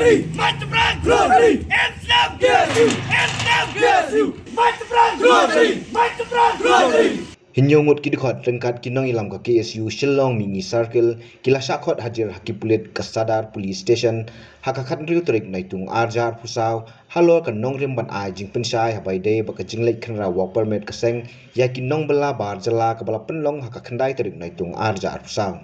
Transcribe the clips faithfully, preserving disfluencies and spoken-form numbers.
Mait tymprang, glory! End slam, K S U! End slam, K S U! Mait tymprang, glory! Mait tymprang, glory! Hynñiew ngut ki dkhot ryngkat ki nongïalam ka K S U Shillong Mihngi Circle ki la shah khot hajir ha ki pulit ka Sadar Police Station ha ka khathynriew tarik Naitung arhajar arphew saw halor ka nongrim ban ai jingpynshai haba ïadei bad ka jingleit khynra work permit ka seng ïa ki nongbylla bar jylla kaba la pynlong ha ka khyndai tarik Naitung arhajar arphew saw.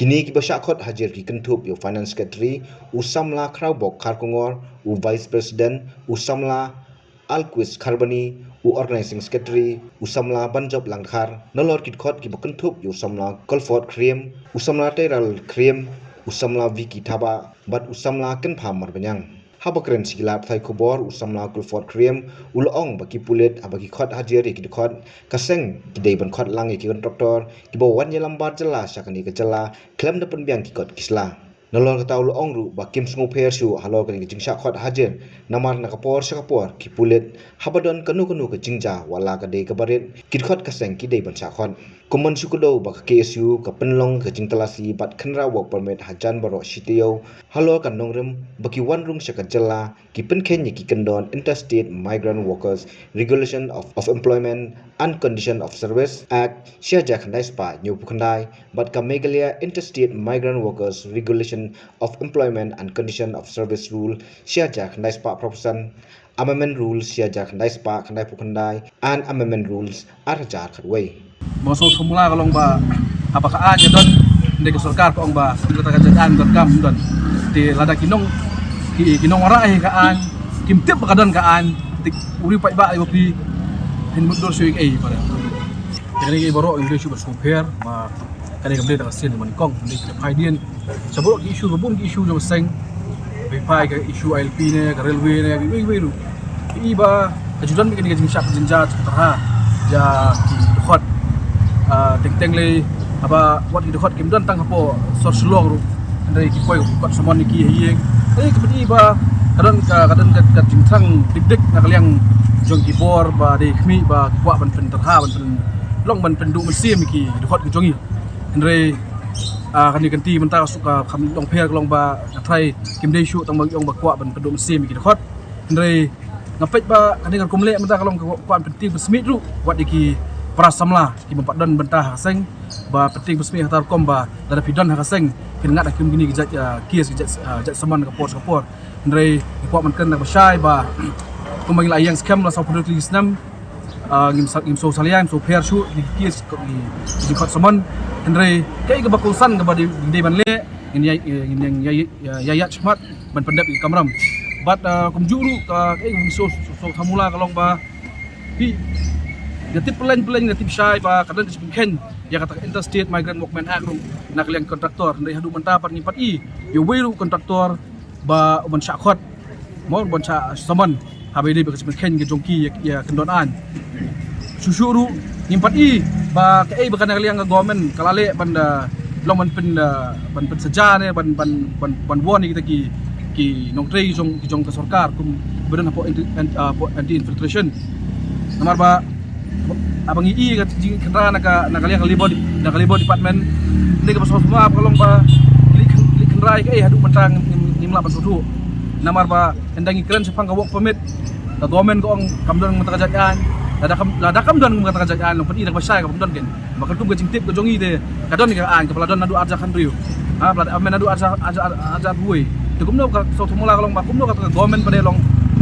Kine kiba shah khot hajir ki kynthup ïa u Finance Secretary, u samla Khrawbok Kharkongor, u Vice President, u samla Alquist Kharbani, u Organizing Secretary, u samla Banjop Langdkhar, nalor ki dkhot kiba kynthup ïa u samla Colford Khriem, u samla Tairal Khriem, u samla Vicky Thabah bad u samla Kynpham Marbaniang. Haba kren sha ki lad pathai khubor, u samla Clifford Khriem u la ong ba ki pulit haba ki khot hajir ïa ki dkhot ka seng ki dei ban khot lang ïa ki kontraktor kiba wan ïalam bar jylla sha kane ka jylla khlem da pynbiang ki kot ki sla. Nalor kata u la ong ruh ba kim sngewpher shuh halor kane ka jingshah khot hajir, namar na ka por sha ka por ki pulit haba don kano kano ka jingjia wat la ka dei kaba rit, ki dkhot ka seng ki dei ban shah khot. Kum ban shu kdew ba ka K S U ka pynlong ka jingtalasi bad khynra work permit hajan baroh shi taïew halor ka nongrim ba ki wan rung sha ka jylla, ki pynkheiñ ïa ki kyndon Interstate Migrant Workers Regulation of, of Employment and Condition of Service Act shi hajar khyndai spah hynñiewphew khyndai bad ka Meghalaya Interstate Migrant Workers Regulation of Employment and Condition of Service Rule shi hajar khyndai spah phraphew san, Amendment Rules shi hajar khyndai spah khyndaiphew khyndai and Amendment Rules arhajar khatwei. Ba sngewthuh mula ka long ba haba ka aiñ ka don, hynrei ka sorkar ka ong ba kata ka jait aiñ donkam don. Te lada ki nong, ki, ki nongwanrah ïa ka aiñ kim tip ba ka don ka aiñ, te u riew paidbah ïa u phi phin mutdur shuh ïa kaei ba. Te kane ka baroh ngi dei shu ba sngewpher ba kane kam dei da ka sien ba nyngkong, kam dei ka phaidien. Sa baroh ki issue, ba bun ki issue jong ka seng. Ba phai ka issue I L P ne, ka railway ne, kiwei kiwei ruh. Ki i ba ka ju don beit kane ka jingshah ka jingjar ka tyrha ïa ki dkhot. Ah, teng teng lei haba wat ki dkhot kim don tang hapoh sor Shillong ruh. Hynrei ki poi ki kot samon ïa ki ha ïing. Hynrei ki pyn-i ba ka don ka, ka don ka, ka jingthrang dik dik na ka liang jong ki bor ba dei khmih ba ki kwah ban pyntyrha, ban pynlong, ban pynduh mynsiem ïa ki dkhot ki jong ngi. Hynrei, ah, kane ka kynti mynta ka suk ka kham long pher ka long ba nga trai kim dei shuh tang ba ki ong ba kwah ban pynduh mynsiem ïa ki dkhot. Hynrei nga peit ba kane ka rukom leh mynta ka long ka kwah ban pyntieng pynsmit ruh wat ïa ki para samla ki bym pat don bynta ha ka seng, ba pyntieng pynsmit ha kata ka rukom ba lada phi don ha ka seng phin ngat ha kum kine ki jait, ah, case ki jait, ah, jait samon ka por sha ka por. Hynrei nga kwah ban kren na ka bashai ba kumba ngi la ïeng skhem la sawphew hynriew tylli ki snem, ah, ngim sa, ngim sngewsalia, ngim sngewpher shuh ïa ki case ki, ki jingkhot samon. Hynrei kaei kaba kongsan kaba dei, dei ban leh, ngin ïa, ngin ïa, ïa, ïa, ïa, ïa shmat ban pyndep ïa ki kamram. Bad, ah, kumjuh ruh ka, kaei kaba sngewthuh mula ka long ba phi da tip pyllein pyllein, da tip shai ba ka don ka jingpynkheiñ ïa kata ka Interstate Migrant Workmen Act ruh na ka liang kontraktor. Hynrei haduh mynta pat ngim pat i ïa uwei ruh kontraktor ba u ban shah khot, mo, u ban shah samon haba ïadei bad ka jingpynkheiñ ka jong ki ïa, ïa kyndon aiñ. Shuh shuh ruh ngim pat i ba kaei ba ka na ka liang ka government ka la leh ban da long ban pyn, ah, ban pynsaja ne ban, ban, ban, ban warn ïa kita ki, ki nongtrei jong, jong ka sorkar kum ba don hapoh anti, an-, ah, hapoh anti infiltration. Namar ba haba ngi i ka jingkhynra na ka, na ka liang ka Labour, na ka Labour Department, ne kaba sngewthuh ba ka long ba ki leit khyn-, ki leit khynra ïa kaei haduh mynta ngim, ngim, ngim lah ban sngewthuh. Namar ba ynda ngi kren shaphang ka work permit, ka government ka ong kam don mynta ka jait aiñ. Lada kam, lada kam don mynta ka jait aiñ, long pyn-i da kaba shai ka bym don kein. Ba katkum ka jingtip ka jong ngi te ka don ka aiñ kaba la don naduh arhajar khathynriew. Ha, ba la don naduh arhajar, arhajar, arhajar arphew wei. Te kumno ka sngewthuh mula ka long ba kumno kata ka government ba dei long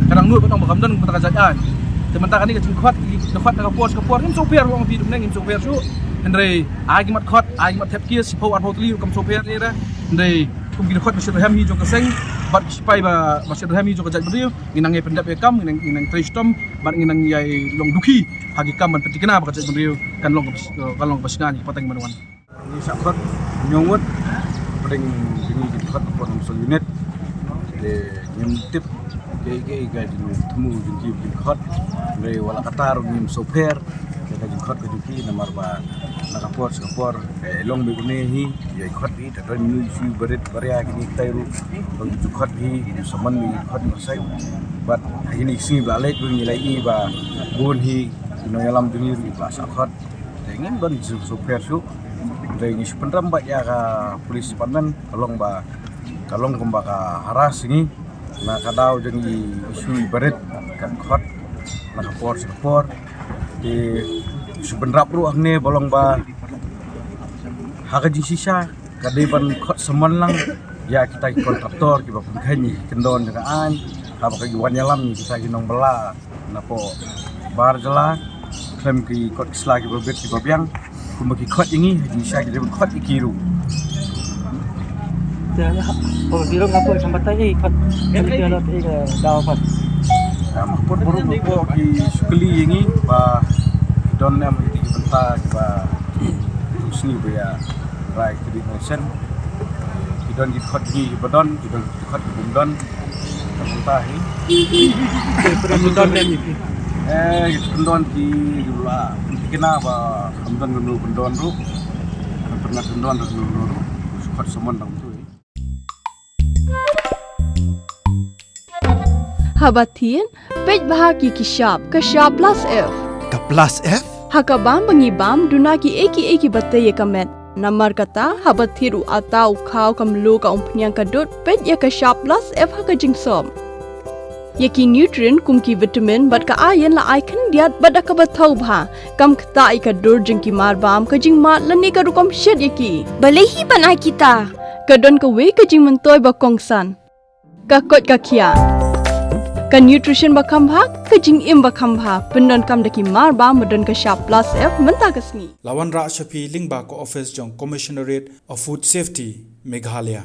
ka dang nud ba ong ba kam don mynta ka jait aiñ. Te mynta kane ka jingkhot, ki khot na ka por sha ka por, ngim sngewpher, ong phi dum ne ngim sngewpher shuh. Hynrei ai ki mat khot, ai ki mat thep case shiphew arphew tylli ruh kam sngewpher ïa re. Hynrei kum ki dkhot ba shitrhem hi jong ka seng bad ki shipai ba, ba shitrhem hi jong ka jaitbynriew, ngin nang ïai pyndep ïai kam, ngin nang, ngin nang trei shitom bad ngin nang ïai long dukhi ha ki kam ban pynthikna ba ka jaitbynriew kan long, kan long kaba shngaiñ ha ki pateng ban wan. Ngi shah khot hynñiew ngut, hapdeng jong ngi ki dkhot hapoh nongshong unit. Te ngim tip kaei kaei ka jingthmu jong ki ba kin khot. Hynrei wat la katta ruh ngim sngewpher ïa ka jingkhot ka jong ki namar ba na ka por sha ka por, eh, long beit une hi, ïa khot hi, te don ïa u shu barit baria kine kitai ruh. Long ki jingkhot hi, ki samon hi, khot hi ba sait. Bad ha kine ki sngi ba la leit ruh ngi la ïohi ba bun hi ki nongïalam jong ngi ruh ki la shah khot. Te ngim don jingsheptieng shuh. Te ngi shu pynrem bad ïa ka police department, ka long ba, ka long kumba ka harass ïa ngi. Na ka daw jong i issue i barit, ka khot na ka por sha ka por. Te shu bynrap ruh hangne ba long ba ha ka jingshisha ka dei ban khot samon lang ïa kita ki kontraktor kiba pynkheiñ ïa ki kyndon jong ka aiñ, haba ka ki wan ïalam ïa kita ki nongbylla napoh bar jylla, khlem ki kot ki sla kiba bit kiba biang, kumba ki khot ïa ngi, ha jingshisha ki dei ban khot ïa ki ruh. Te, oh, ki ruh nga poi, sambat ïa ki khot, khlem ki lot ïa ka daw khot. Ym, ka por baroh ka por ki shu kylli ïa ngi ba don em ki bynta kiba sngew ba ïa rai ki dei nation. Ki don ki khot ïa ngi kiba don, ki don ki khot kiba ym don. Ka bynta hi. Te, pyndonkam ne ki? Eh, ki kyndon ki, ki la pynthikna ba kam don kano kyndon ruh. Kam pyndonkam kyndon ruh kano kano ruh. Khot samon dang tu hi. Haba thied, peit bha ïa ki shap, ka shap plus F. Ka plus F? Ha ka bam ba ngi bam, duna kiei kiei kiba tei ïa ka met. Namar kata, haba thied u atta, u khaw, ka mluh, ka umphniang, ka dud, peit ïa ka shap plus F ha ka jingsop. Ïa ki nutrient kum ki vitamin bad ka iron la ai khyndiat bad da kaba thaw bha. Kam ktah ïa ka dur jong ki mar bam, ka jingmad lane ka rukom shet ïa ki. Balei hi ban ai kita? Ka don kawei ka jingmyntoi ba kongsan. Ka koit ka khiah. Ka nutrition ba kham bha, ka jingim ba kham bha. Pyndonkam da ki mar bam ba don ka shap plus F mynta ka sngi. La wanrah sha phi lyngba ka office jong Commissionerate of Food Safety, Meghalaya.